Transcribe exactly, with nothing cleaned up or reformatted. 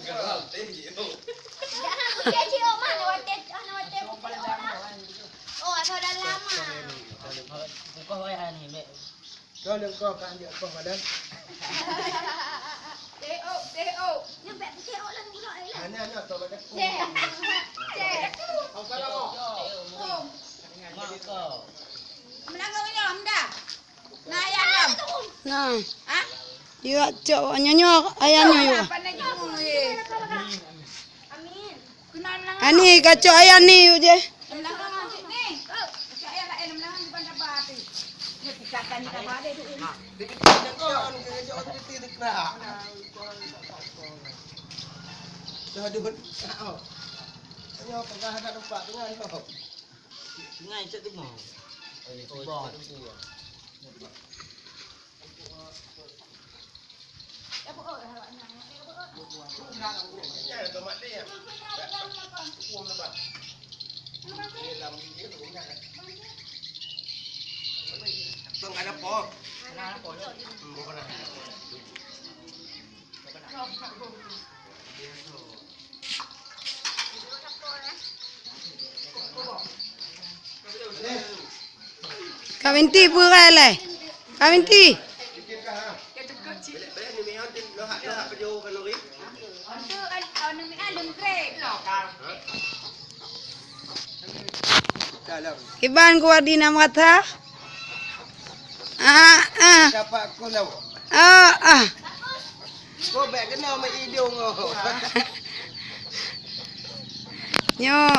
Jangan, dia cium mana watèe, mana watèe cium lah. Oh, asal dalam ah. Buka wayah ni, Mek. Kau lengkau kan dia kau badan. Teo, teo. Nyampe teo lah ni, eh, lah. Hanya, hanya kau badan. Cek. Kau salah. Mak kau. Melanggar nyom dah. Nah, ayah nyom. Nah. Hah? Yuk, cok, nyoe, nyoe, ayah nyoe, yuk. Apa nak jenguk, eh? Amin. Ani, kacok ayah ni, yuk je. Ka binti peue raya lé? Ka binti. Kiban kuat di nama kata. Ah, ah. Siapa aku tahu? Ah, ah. Kau bèk kena meuidong kau. Nyoe.